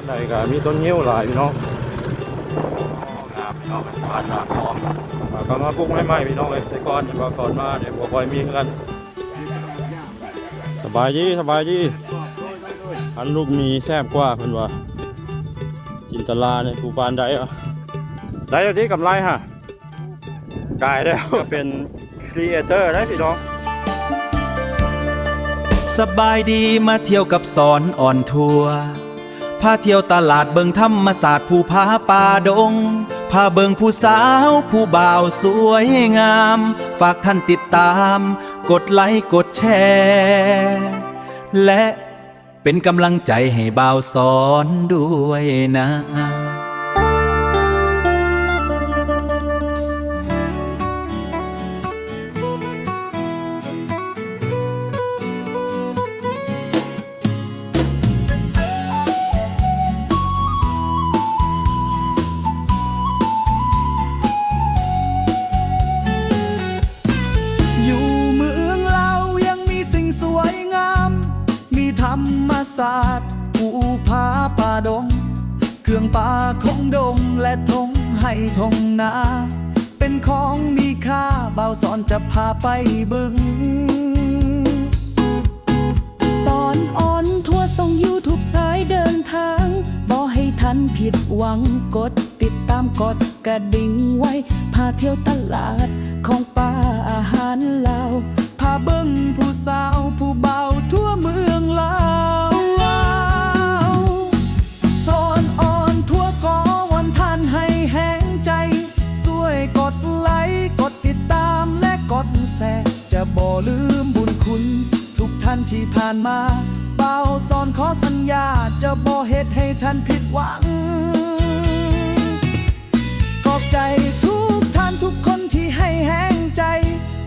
ໃດກໍມີຕົ້ນງິ້ວຫຼາຍພີ່ນ້ອງ ງາມພີ່ນ້ອງ ບ້ານນາຄອມ ເຂົາກໍມາປຸກໃໝ່ໆ ພີ່ນ້ອງເອີຍ ແຕ່ກ່ອນນີ້ ເມື່ອກ່ອນມານີ້ບໍ່ຄ່ອຍມີເຮືອນ. ສະບາຍດີ ສະບາຍດີ ອັນລູກໝີແຊບກວ່າເພິ່ນວ່າ ຈິນຕະລານີ້ ປູປານໄດ້ ໄດ້ແລ້ວຕິ ກຳໄລຫະ. ກາຍແລ້ວ ກໍເປັນຄຣີເອເຕີໄດ້ພີ່ນ້ອງ. ສະບາຍດີ ມາທ່ຽວກັບສອນອອນທົວ ພາທ່ຽວຕະຫຼາດເບິ່ງທຳມະຊາດພູຜາປ່າດົງ ພາເບິ່ງຜູ້ສາວຜູ້ບ່າວສວຍງາມ ຝາກທ່ານຕິດຕາມ ກົດໄລກົດແຊ ແລະ ເປັນກຳລັງໃຈໃຫ້ບ່າວສອນດ້ວຍນະ. ຢູ່ເມືອງລາວຍັງມີສິ່ງສວຍງາມ ມີທຳມະຊາດ ພູຜາປ່າດົງ ເຄື່ອງປ່າຂອງດົງ ແລະ ທົ່ງໄຮ່ທົ່ງນາ ເປັນຂອງມີຄ່າ ບ່າວສອນຈະພາໄປເບິ່ງ. ສອນອອນທົວ ຊ່ອງຢູທູບສາຍເດີນທາງ ບໍ່ໃຫ້ທ່ານຜິດຫວັງ ກົດຕິດຕາມ ກົດກະດິ່ງໄວ້ ພາທ່ຽວຕະຫຼາດຂອງປ່າອາຫານລາວ ພາເບິ່ງຜູ້ສາວຜູ້ບ່າວທົ່ວເມືອງລາວ. ສອນອອນທົວກໍວອນທ່ານໃຫ້ແຮງໃຈ ຊ່ວຍກົດໄລ ກົດຕິດຕາມ ແລະ ກົດແຊ ຈະບໍ່ລືມບຸນຄຸນທຸກທ່ານທີ່ຜ່ານມາ ບ່າວສອນຂໍສັນຍາ ຈະບໍ່ເຮັດໃຫ້ທ່ານຜິດຫວັງ. ຂອບໃຈທຸກທ່ານທຸກຄົນທີ່ໃຫ້ແຮງໃຈ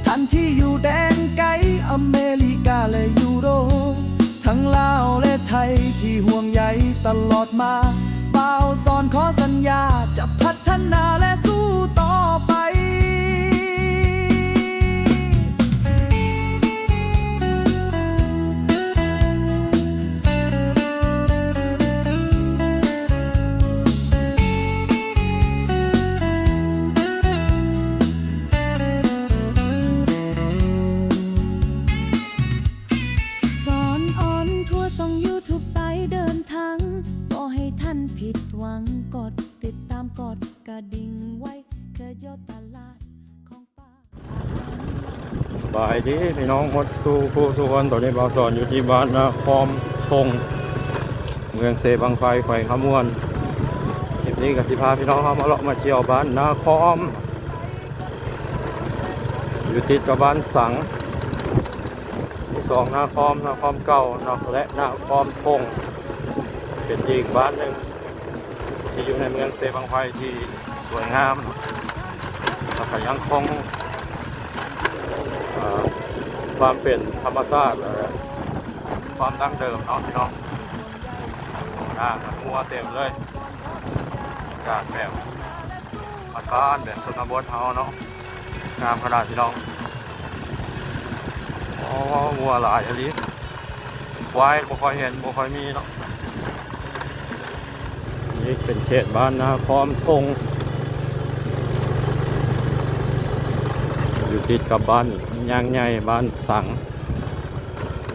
ທ່ານທີ່ຢູ່ແດນໄກ ອາເມລິກາ ແລະ ຢູໂຣບ ທັງລາວ ແລະ ໄທ ທີ່ຫ່ວງໃຍຕະຫຼອດມາ ບ່າວສອນຂໍສັນຍາ ຈະພັດທະນາ ແລະ ສູ້ຕໍ່ໄປ. ສອນອອນທົວ ຊ່ອງຢູທູບສາຍເດີນທາງ ບໍ່ໃຫ້ທ່ານຜິດຫວັງ ກົດຕິດຕາມ ກົດກະດິ່ງໄວ້ ເພື່ອຢູ່ຕະຫຼາດຂອງ ສະບາຍດີພີ່ນ້ອງໝົດສູ່ຜູ້ສູ່ຄົນ ຕອນນີ້ບ່າວສອນຢູ່ທີ່ບ້ານນາຄອມທົ່ງ ເມືອງເຊບັ້ງໄຟ ແຂວງຄຳມ່ວນ. ຄລິບນີ້ກໍຊິພາພີ່ນ້ອງເຮົາມາເລາະມາທ່ຽວບ້ານນາຄອມ ຢູ່ຕິດກັບບ້ານສັງ ມີສອງນາຄອມ ນາຄອມເກົ່າເນາະ ແລະ ນາຄອມທົ່ງ ເປັນອີກບ້ານໜຶ່ງ ທີ່ຢູ່ໃນເມືອງເຊບັ້ງໄຟທີ່ສວຍງາມ ແລ້ວກໍຍັງຄົງ ເອີ ຄວາມເປັນທຳມະຊາດ ແລະ ຄວາມດັ້ງເດີມເນາະພີ່ນ້ອງ. ນາງົວເຕັມເລີຍ ຈາກແບບບ້ານໆ ແບບຊົນນະບົດເຮົາເນາະ. ງາມຂະໜາດພີ່ນ້ອງ. ໂອ້ ງົວຫຼາຍອີ່ຫຼີ. ຄວາຍບໍ່ຄ່ອຍເຫັນ ບໍ່ຄ່ອຍມີເນາະ. ນີ້ເປັນເຂດບ້ານນາຄອມທົ່ງ ຢູ່ຕິດກັບບ້ານຍາງໃຫຍ່ ບ້ານສັງ.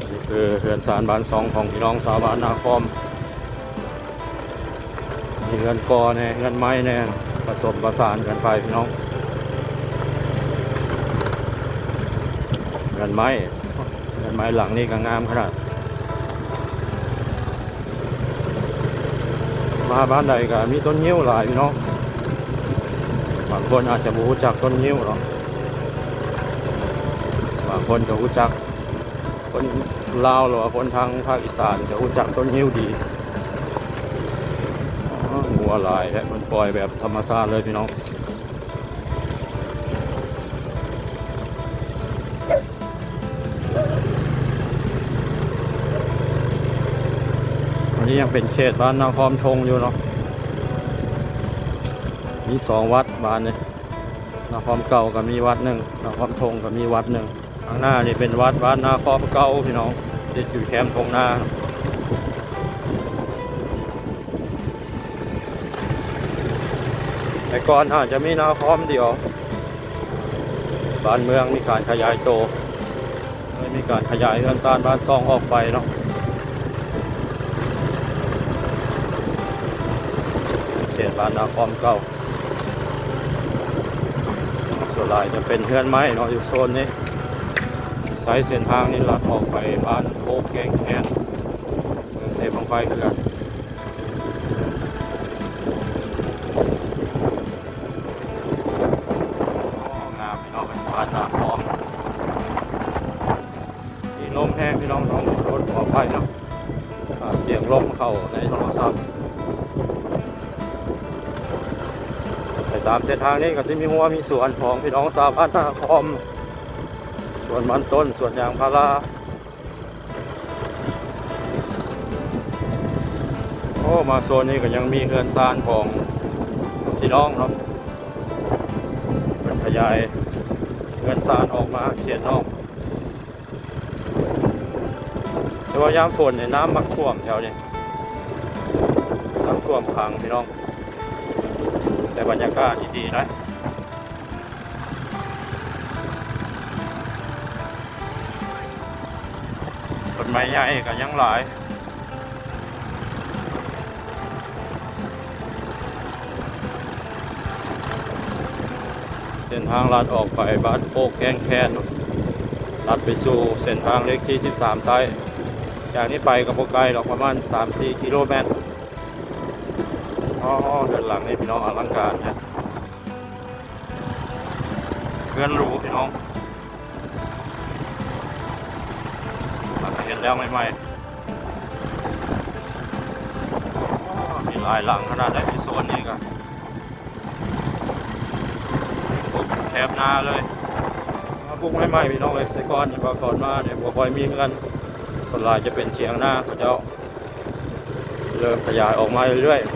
ນີ້ຄືເຮືອນຊານບ້ານຊ່ອງຂອງພີ່ນ້ອງຊາວບ້ານນາຄອມ. ມີເຮືອນກໍ່ແດ່ ເຮືອນໄມ້ແດ່ ປະສົມປະສານກັນໄປພີ່ນ້ອງ. ເຮືອນໄມ້ ເຮືອນໄມ້ຫຼັງນີ້ກໍງາມຂະໜາດ. ມາບ້ານໃດກໍມີຕົ້ນງິ້ວຫຼາຍພີ່ນ້ອງ. ບາງຄົນອາດຈະບໍ່ຮູ້ຈັກຕົ້ນງິ້ວເນາະ ບາງຄົນກໍຮູ້ຈັກ. ຄົນລາວ ຫຼືວ່າຄົນທາງພາກອີສານຈະຮູ້ຈັກຕົ້ນງິ້ວດີ. ອໍ ງົວຫຼາຍແທ້ ເພິ່ນປ່ອຍແບບທຳມະຊາດເລີຍພີ່ນ້ອງ. ອັນນີ້ຍັງເປັນເຂດບ້ານນາຄອມທົ່ງຢູ່ເນາະ. ມີສອງວັດບ້ານນີ້ ນາຄອມເກົ່າກໍມີວັດໜຶ່ງ ນາຄອມທົ່ງກໍມີວັດໜຶ່ງ. ຂ້າງໜ້ານີ້ເປັນວັດ ວັດນາຄອມເກົ່າພີ່ນ້ອງ ຕິດຢູ່ແຄມທົ່ງນາ. ແຕ່ກ່ອນອາດຈະມີນາຄອມດຽວ, ບ້ານເມືອງມີການຂະຫຍາຍໂຕ, ເລີຍມີການຂະຫຍາຍເຮືອນຊານບ້ານຊ່ອງອອກໄປເນາະ. ເຂດບ້ານນາຄອມເກົ່າ ສ່ວນຫຼາຍຈະເປັນເຮືອນໄມ້ເນາະ ຢູ່ໂຊນນີ້. ໃຊ້ເສັ້ນທາງນີ້ລັດອອກໄປບ້ານໂຄກແກ້ງແຄ້ນ ເມືອງເຊບັ້ງໄຟຄືກັນ. ໂອ້ ງາມພີ່ນ້ອງ ບ້ານນາຄອມ. ມີລົມແຮງພີ່ນ້ອງ ຕ້ອງຂໍໂທດຂໍອະໄພເນາະ, ອ່າ ສຽງລົມເຂົ້າໃນໂທລະສັບ. ໄປຕາມເສັ້ນທາງນີ້ກໍຊິມີຮົ້ວມີສວນຂອງພີ່ນ້ອງຊາວບ້ານນາຄອມ, ສວນມັນຕົ້ນ ສວນຢາງພາລາ. ໂອ້ ມາໂຊນນີ້ກໍຍັງມີເຮືອນຊານຂອງພີ່ນ້ອງເນາະ, ເພິ່ນຂະຫຍາຍເຮືອນຊານອອກມາເຂດນອກ. ແຕ່ວ່າຍາມຝົນນີ້ນ້ຳມັກຖ້ວມແຖວນີ້, ນ້ຳຖ້ວມຂັງພີ່ນ້ອງ, ແຕ່ບັນຍາກາດດີໆນະ. ຕົ້ນໄມ້ໃຫຍ່ກໍຍັງຫຼາຍ. ເສັ້ນທາງລັດອອກໄປບ້ານໂຄກແກ້ງແຄ້ນ, ລັດໄປສູ່ເສັ້ນທາງເລກທີສິບສາມໃຕ້. ຈາກນີ້ໄປກໍບໍ່ໄກດອກ, ປະມານສາມສີ່ກິໂລແມັດ. ອໍ ເຮືອນຫຼັງນີ້ພີ່ນ້ອງ ອະລັງການແທ້. ເຮືອນຫຼູພີ່ນ້ອງ, ຫຼັງເຮັດແລ້ວໃໝ່ໆ. ມີຫຼາຍຫຼັງຂະໜາດໃດ ໃນໂຊນນີ້ກໍແຄບນາເລີຍ. ມາປຸກໃໝ່ໆ ພີ່ນ້ອງເອີຍ, ແຕ່ກ່ອນເຂົາສອນມານີ້ບໍ່ຄ່ອຍມີເຮືອນ, ສ່ວນຫຼາຍຈະເປັນຖຽງນາເຂົາເຈົ້າ. ເລີ່ມຂະຫຍາຍອອກມາເລື້ອຍໆ,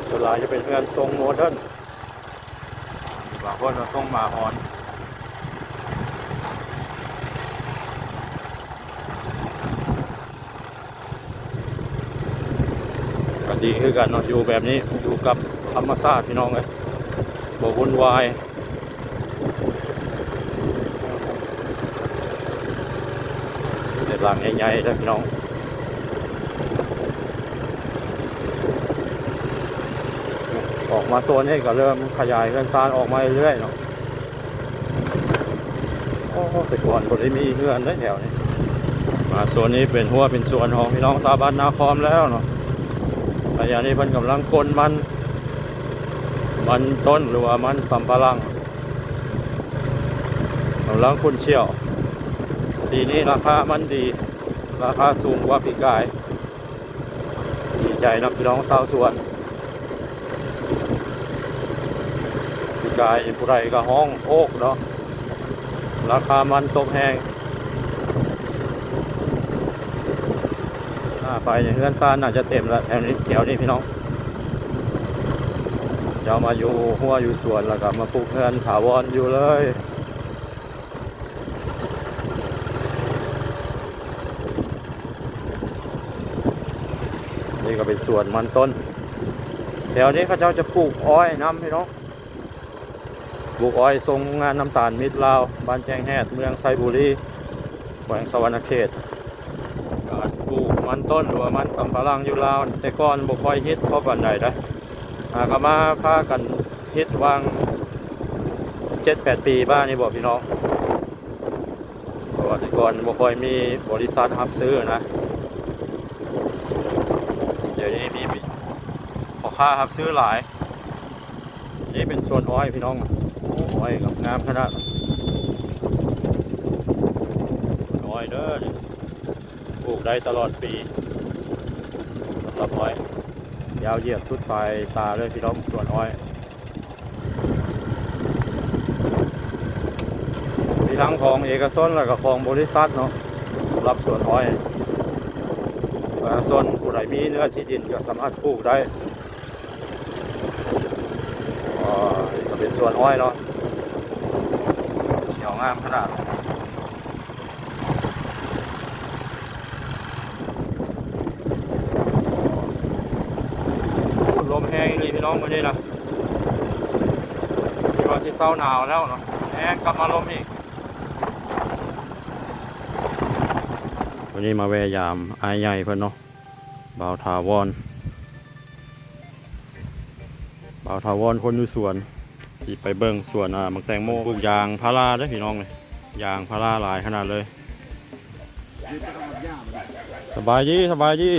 ສ່ວນຫຼາຍຈະເປັນເຮືອນຊົງໂມເດີນ, ບາງຄົນກໍຊົງໝາຫອນ. ກໍດີຄືກັນເນາະ ຢູ່ແບບນີ້ ຢູ່ກັບທຳມະຊາດ ພີ່ນ້ອງເອີຍ, ບໍ່ວຸ່ນວາຍ. ເປັນຫຼັງໃຫຍ່ໆເດີພີ່ນ້ອງ. ອອກມາໂຊນນີ້ກໍເລີ່ມຂະຫຍາຍເຮືອນຊານອອກມາເລື້ອຍໆເນາະ. ໂອ້ ແຕ່ກ່ອນບໍ່ໄດ້ມີເຮືອນເດ້ແຖວນີ້. ມາໂຊນນີ້ເປັນຮົ້ວເປັນສວນຂອງພີ່ນ້ອງຊາວບ້ານນາຄອມແລ້ວເນາະ. ໄລຍະນີ້ເພິ່ນກຳລັງກົນມັນ, ມັນຕົ້ນ ຫຼືວ່າມັນສຳປະຫຼັງ ກຳລັງຂຸ້ນຂ້ຽວ. ປີນີ້ລາຄາມັນດີ, ລາຄາສູງກວ່າປີກາຍ. ດີໃຈນຳພີ່ນ້ອງຊາວສວນ. ປີກາຍນີ້ຜູ້ໃດກໍຮ້ອງໂອກເນາະ, ລາຄາມັນຕົກແຮງ. ໜ້າໄປນີ້ເຮືອນຊານໜ້າຈະເຕັມລະ ແຖວນີ້ ແຖວນີ້ພີ່ນ້ອງ. ເຈົ້າມາຢູ່ຮົ້ວຢູ່ສວນ ແລ້ວກໍມາປຸກເຮືອນຖາວອນຢູ່ເລີຍ. ນີ້ກໍເປັນສວນມັນຕົ້ນ. ແຖວນີ້ເຂົາເຈົ້າຈະປູກອ້ອຍນຳພີ່ນ້ອງ, ປູກອ້ອຍສົ່ງໂຮງງານນ້ຳຕານມິດລາວ ບ້ານແຈ້ງແຮດ ເມືອງໄຊບູລີ ແຂວງສະຫວັນນະເຂດ. ການປູກມັນຕົ້ນ ຫຼືວ່າມັນສຳປະຫຼັງຢູ່ລາວ ແຕ່ກ່ອນບໍ່ຄ່ອຍຮິດພໍປານໃດເດ້. ຫາກໍມາພາກັນຮິດຫວ່າງເຈັດແປດປີມານີ້ບໍພີ່ນ້ອງ, ເພາະວ່າແຕ່ກ່ອນບໍ່ຄ່ອຍມີບໍລິສັດຮັບຊື້ນະ, ດຽວນີ້ມີພໍ່ຄ້າຮັບຊື້ຫຼາຍ. ນີ້ເປັນສວນອ້ອຍພີ່ນ້ອງ, ໂອ້ ອ້ອຍງາມຂະໜາດ. ສວນອ້ອຍເດີ ນີ້ ປູກໄດ້ຕະຫຼອດປີ ສຳລັບອ້ອຍ. ຍາວຢຽດສຸດສາຍຕາເລີຍພີ່ນ້ອງ, ສວນອ້ອຍ. ມີທັງຂອງເອກະຊົນ ແລ້ວກໍຂອງບໍລິສັດເນາະ, ສຳລັບສວນອ້ອຍ. ປະຊາຊົນຜູ້ໃດມີເນື້ອທີ່ດິນກໍສາມາດປູກໄດ້. ອໍ ນີ້ກໍເປັນສວນອ້ອຍເນາະ, ຂຽວງາມຂະໜາດ. ນ້ອງມື້ນີ້ນະ ທີ່ວ່າຊິເຊົາໜາວແລ້ວເນາະ ແຮງກັບມາລົມອີກ. ມື້ນີ້ມາແວ່ຢາມອ້າຍໃຫຍ່ເພິ່ນເນາະ ບ່າວຖາວອນ ບ່າວຖາວອນຄົນຢູ່ສວນ ຊິໄປເບິ່ງສວນ ອາ ໝາກແຕງໂມ ປູກຢາງພາລາເດ້ພີ່ນ້ອງເອີຍ ຢາງພາລາຫຼາຍຂະໜາດເລີຍ. ສະບາຍດີ ສະບາຍດີ.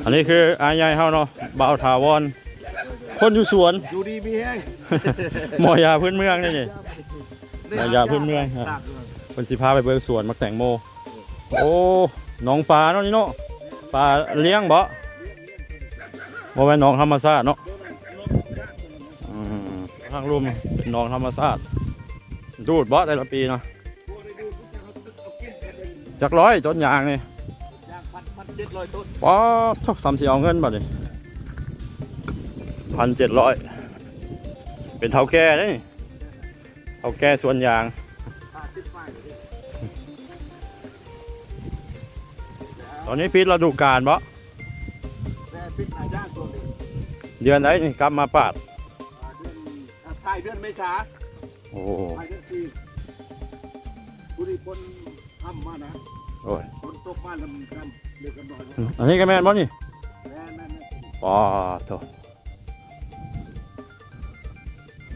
ອັນນີ້ຄືອ້າຍໃຫຍ່ເຮົາເນາະ ບ່າວຖາວອນ ຄົນຢູ່ສວນ ຢູ່ດີມີແຮງ ໝໍຢາພື້ນເມືອງນີ້ ໝໍຢາພື້ນເມືອງ. ເພິ່ນຊິພາໄປເບິ່ງສວນໝາກແຕງໂມ. ໂອ້ ໜອງປາເນາະນີ້ເນາະ ປາລ້ຽງບໍ? ບໍ່ແມ່ນໜອງທຳມະຊາດເນາະ. ອືມ ທາງລຸ່ມເປັນໜອງທຳມະຊາດ ດູດບໍແຕ່ລະປີນະ? ຈັກຮ້ອຍຕົ້ນຢາງນີ້? ຢາງພັນ ພັນເຈັດຮ້ອຍຕົ້ນ. ປາດໂທ້ ສ່ຳຊິເອົາເງິນບັດນີ້ ພັນເຈັດຮ້ອຍ. ເປັນເຖົ້າແກ່ເດ້ນີ້ ເຖົ້າແກ່ສວນຢາງ. ຫ້າສິບປາຍເດ້. ຕອນນີ້ປິດລະດູການບໍ? ແມ່ນ ປິດໜ້າຢາງຊ່ວງນີ້. ເດືອນໃດນີ້ກັບມາປາດ? ອາ ເດືອນ ອາ ທ້າຍເດືອນເມສາ. ໂອ້ ພາຍເດືອນສີ່ ຜູ້ນີ້ຝົນທຳມານະ. ໂອ້ຍ ຝົນຕົກມາລຳ ລຳເລັກລຳນ້ອຍ. ອືມ ອັນນີ້ກໍແມ່ນບໍ່ນີ້? ແມ່ນໆໆ. ປາດໂທ້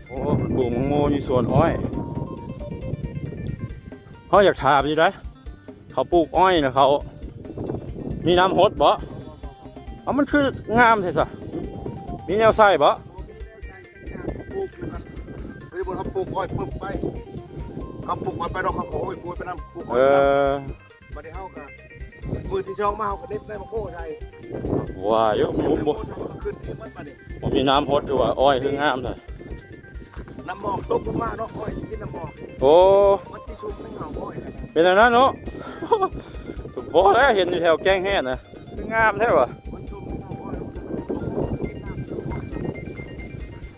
ໂອ້ ເພິ່ນປູກໝາກໂມຢູ່ສວນອ້ອຍ. ເຮົາຢາກຖາມຢູ່ໃດ ເຂົາປູກອ້ອຍນະ ເຂົາມີນ້ຳຫົດບໍ່? ເອົາ ມັນຄືງາມແທ້ຊະ ມີແນວໃສ່ບໍ່? ປູກນະ ເຮົາປູກອ້ອຍປຶບໄປ ເຂົາປູກອ້ອຍໄປດອກ ເຂົາກໍໂອ້ຍໂກຍໄປນຳ ປູກອ້ອຍ ເອີ ໄປນຳ. ບັດນີ້ເຮົາກໍ ມື້ທີສອງມາ ເຮົາກໍເດັບໄດ້ມາໂຄໃສ່ ວ່າຢູ່ ມັນບໍ່ ຂຶ້ນທີ່ມັນບັດນີ້ ບໍ່ມີນ້ຳຫົດ ຫຼືວ່າອ້ອຍຄືງາມແທ້. ນ້ຳໝອກຕົກລົງມາເນາະ ອ້ອຍຊິກິນນ້ຳໝອກ. ໂອ້ ມັນຊິຊຸ່ມໃນເຫງົາອ້ອຍນະ ເປັນອັນນັ້ນເນາະ. ບໍ່ແລ້ວ ເຫັນຢູ່ແຖວແກ້ງແຮນນະ ຄືງາມແທ້ຫວາ. ມັນຊຸ່ມໃນເຫງົາອ້ອຍ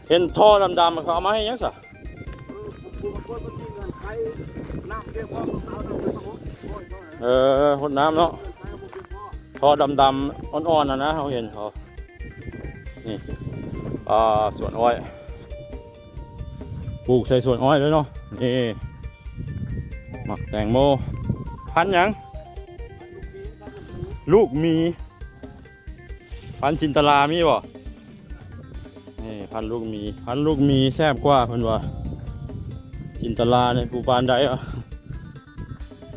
ເຫັນທໍ່ດຳໆ ເຂົາເອົາມາເຮັດຫຍັງຊະ? ເອີ ຜູ້ບາງຄົນມັນມີເງື່ອນໄຂ ນ້ຳພຽງພໍ ເຂົາເອົານ້ຳໄປຫົດ ໂອ້ຍ ເອີ ຫົດນ້ຳເນາະ. ທໍ່ດຳໆ ອ່ອນໆ ຫັ້ນນະ ເຮົາເຫັນເຂົາ ນີ້ ອ່າ ສວນອ້ອຍ ປູກໃສ່ສວນອ້ອຍເລີຍເນາະ. ນີ້ ໝາກແຕງໂມ ພັນຫຍັງ? ລູກໝີ. ພັນຈິນຕະລາມີບໍ່? ນີ້ ພັນລູກໝີ ພັນລູກໝີແຊບກວ່າເພິ່ນວ່າ ຈິນຕະລານີ້ບໍ່ປານໃດ.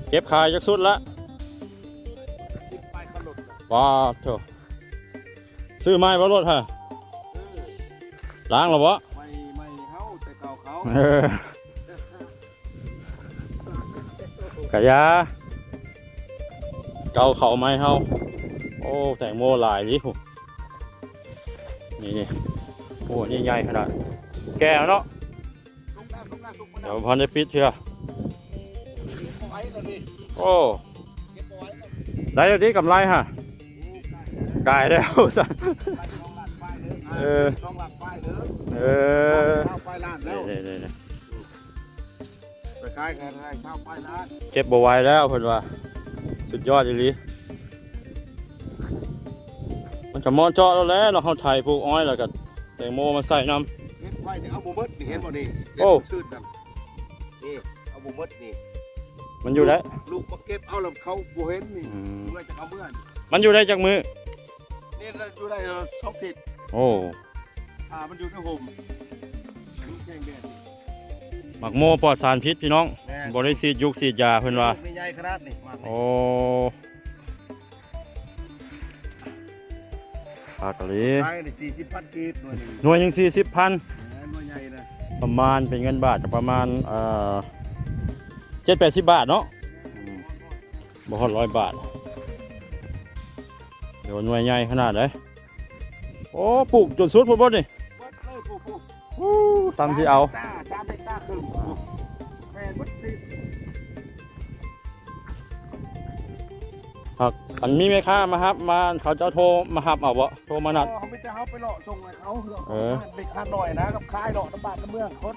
ເກັບຂາຍຈັກຊຸດລະ? ປາດໂທ້ ຊື້ໃໝ່ບໍ່ລົດຫະ? ລ້າງແລ້ວບໍ່? ໃໝ່ ໃໝ່ເຮົາ ແຕ່ເກົ່າເຂົາ. ເອີ ກະຢາ ເກົ່າເຂົາໃໝ່ເຮົາ. ໂອ້ ແຕງໂມຫຼາຍດີພຸ້ນ ນີ້ໆ. ໂອ້ ນີ້ໃຫຍ່ຂະໜາດ ແກ່ແລ້ວເນາະ ຍັງບໍ່ທັນໄດ້ປິດເທື່ອ. ໂອ້ ໄດ້ແລ້ວຕິ ກຳໄລຫະ? ກາຍແລ້ວຊັ້ນ. ເອີ ເອີ ໄປຂາຍກັນໄດ້ຊາວປາຍລ້ານ. ເກັບບໍ່ໄຫວແລ້ວເພິ່ນວ່າ ສຸດຍອດອີ່ຫຼີ. ມັນກະເໝາະເຈາະແລ້ວແຫຼະເນາະ ເຮົາໄຖປູກອ້ອຍແລ້ວກະແຕງໂມມາໃສ່ນຳ. ເກັບໄວ້ນີ້ເອົາບໍ່ເບິດນີ້ ເຫັນບໍ່ນີ້? ໂອ້ ເກັບຊື່ນນຳ ນີ້ ເອົາບໍ່ເບິດນີ້. ມັນຢູ່ໄດ້ ລູກມາເກັບເອົາແລ້ວເຂົາບໍ່ເຫັນນີ້. ອືມ ເມື່ອຈະເອົາເມືອນີ້ ມັນຢູ່ໄດ້ຈັກມື້? ນີ້ຢູ່ໄດ້ສອງທິດ. ໂອ້ ຖ້າມັນຢູ່ໃນຮົ່ມ ມັນແຂງແດດ. ໝາກໂມປອດສານພິດພີ່ນ້ອງ ແມ່ນ ບໍ່ໄດ້ສີດຢູກສີດຢາເພິ່ນວ່າ. ໃຫຍ່ຂະໜາດນີ້ ໂອ້ ຄັກອີ່ຫຼີ. ຂາຍນີ້ສີ່ສິບພັນກີບ ໜ່ວຍໜຶ່ງ ໜ່ວຍໜຶ່ງສີ່ສິບພັນ. ແມ່ນ ໜ່ວຍໃຫຍ່ນະ ປະມານເປັນເງິນບາດກະປະມານ ເອີ ເຈັດແປດສິບບາດເນາະ. ອືມ ບໍ່ຮອດຮ້ອຍບາດ. ໂອ້ ໜ່ວຍໃຫຍ່ຂະໜາດໃດ. ໂອ້ ປູກຈົນສຸດພຸ້ນບໍ່ນີ້? ເບິດເລີຍ ປູກ ປູກ ອູ້ ຕາມຊິເອົາ ສາມເຮັກຕາ ສາມເຮັກຕາເຄິ່ງ ປູກ ແມ່ນເບິດນີ້. ຫາກ ອັນ ມີແມ່ຄ້າມາຮັບ ມາ ເຂົາເຈົ້າໂທມາຮັບເອົາບໍ່? ໂທມານັດ ບໍ່ ເຮົາມີແຕ່ເຮົາໄປເລາະສົ່ງໃຫ້ເຂົາ. ເອີ ເດັກຂາດໜ້ອຍນະ ກັບຂາຍເລາະນຳບ້ານນຳເມືອງຄົນ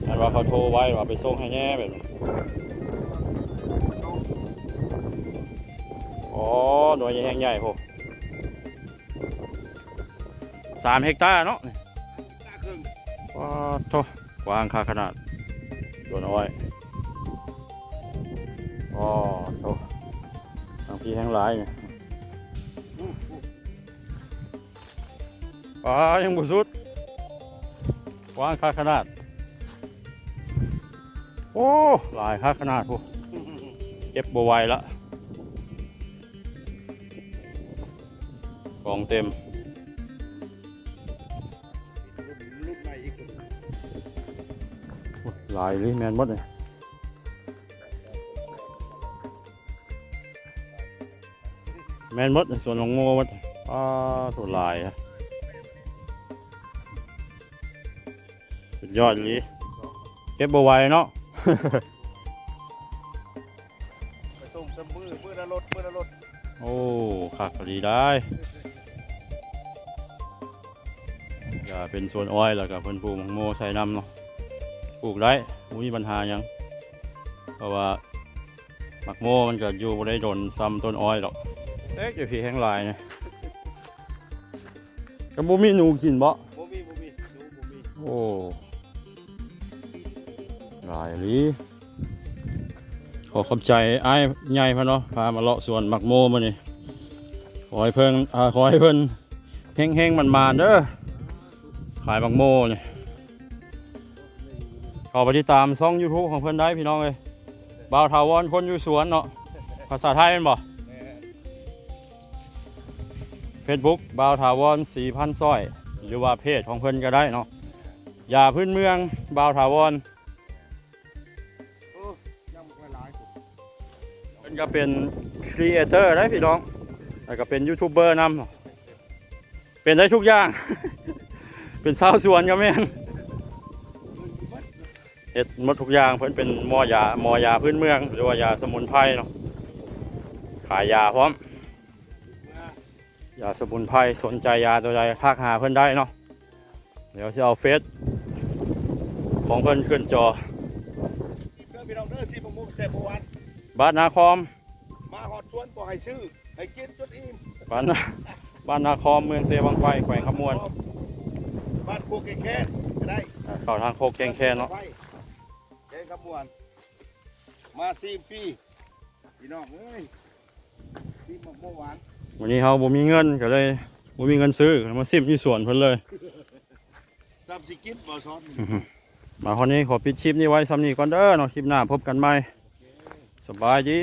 ອັນວ່າເຂົາໂທໄວ້ວ່າໄປສົ່ງໃຫ້ແດ່ແບບນີ້. ອໍ ໜ່ວຍໃຫຍ່ແຮງໃຫຍ່ພຸ້ນ. ສາມເຮັກຕາເນາະ ປາດໂທ້ ກວ້າງຄັກຂະໜາດ ສວນອ້ອຍ ປາດໂທ້ ທາງພີ້ແຮ່ງຫຼາຍນີ້ ປາ ຍັງບໍ່ສຸດ ກວ້າງຄັກຂະໜາດ ໂອ້ ຫຼາຍຄັກຂະໜາດພຸ້ນ ເກັບບໍ່ໄຫວລະ ກອງເຕັມ ຫຼາຍອີ່ຫຼີ ແມ່ນໝົດນີ້ ແມ່ນໝົດ ໃນສວນຂອງໂມໝົດ ປາ ໂທ້ ຫຼາຍ ສຸດຍອດອີ່ຫຼີ ເກັບບໍ່ໄຫວເນາະ ໄປສົ່ງແຕ່ມື້ ມື້ລະລົດ ມື້ລະລົດ ໂອ້ ຄັກອີ່ຫຼີໄດ໋ ກະເປັນສວນອ້ອຍ ແລ້ວກະເພິ່ນປູກໝາກໂມໃສ່ນຳເນາະ ປູກໄດ້ ບໍ່ມີບັນຫາຫຍັງ ເພາະວ່າ ໝາກໂມມັນກະຢູ່ບໍ່ໄດ້ດົນຊ່ຳຕົ້ນອ້ອຍດອກ ເອີ ຢູ່ພີ້ແຮ່ງຫຼາຍນີ້ ກະບໍ່ມີໜູກິນບໍ? ບໍ່ມີ ບໍ່ມີ ໜູບໍ່ມີ ໂອ້ ຫຼາຍອີ່ຫຼີ ຂໍຂອບໃຈອ້າຍໃຫຍ່ເພິ່ນເນາະ ພາມາເລາະສວນໝາກໂມມື້ນີ້ ຂໍໃຫ້ເພິ່ນ ອາ ຂໍໃຫ້ເພິ່ນເຮັງໆ ໝານໆ ເດີ ຂາຍໝາກໂມນີ້ ເຂົ້າໄປຕິດຕາມຊ່ອງຢູທູບຂອງເພິ່ນໄດ້ພີ່ນ້ອງເອີຍ ບ່າວຖາວອນຄົນຢູ່ສວນເນາະ ພາສາໄທແມ່ນບໍ່? ແມ່ນ ເຟສບຸກ ບ່າວຖາວອນ ສີພັນຊ້ອຍ ຫຼືວ່າເພຈຂອງເພິ່ນກະໄດ້ເນາະ ຢາພື້ນເມືອງ ບ່າວຖາວອນ ໂອ້ ຍັງບໍ່ຄ່ອຍຫຼາຍ ເພິ່ນກະເປັນຄຣີເອເຕີໄດ໋ພີ່ນ້ອງ ແລ້ວກະເປັນຢູທູບເບີນຳ ເປັນໄດ້ທຸກຢ່າງ ເປັນຊາວສວນກະແມ່ນ ເຮັດໝົດທຸກຢ່າງ ເພິ່ນເປັນໝໍຢາ ໝໍຢາພື້ນເມືອງ ຫຼືວ່າຢາສະໝຸນໄພເນາະ ຂາຍຢາພ້ອມ ຢາສະໝຸນໄພ ສົນໃຈຢາໂຕໃດ ທັກຫາເພິ່ນໄດ້ເນາະ ດຽວຊິເອົາເຟສຂອງເພິ່ນຂຶ້ນຈໍ ເດີພີ່ນ້ອງເດີ ຊີໝາກໂມແຊບບໍ່ຫວານ ບ້ານນາຄອມ ມາຮອດສວນບໍ່ໃຫ້ຊື້ ໃຫ້ກິນຈົນອີ່ມ ບ້ານນາ ບ້ານນາຄອມ ເມືອງເຊວັງໄຟ ແຂວງຄຳມ່ວນ ບ້ານໂຄກແກ້ງແຄນກະໄດ້ ອ່າ ເຂົ້າທາງໂຄກແກ້ງແຄນເນາະ ແຂວງຄຳມ່ວນ ມາຊີມຟຣີ ພີ່ນ້ອງເອີຍ ຊີມໝາກໂມຫວານ ມື້ນີ້ເຮົາບໍ່ມີເງິນກະເລີຍ ບໍ່ມີເງິນຊື້ ມາຊີມຢູ່ສວນເພິ່ນເລີຍ ຈຳຊິກິນບໍ່ຊອນ ມາຮອດນີ້ຂໍປິດຄລິບນີ້ໄວ້ຊ່ຳນີ້ກ່ອນເດີເນາະ ຄລິບໜ້າພົບກັນໃໝ່ ສະບາຍດີ.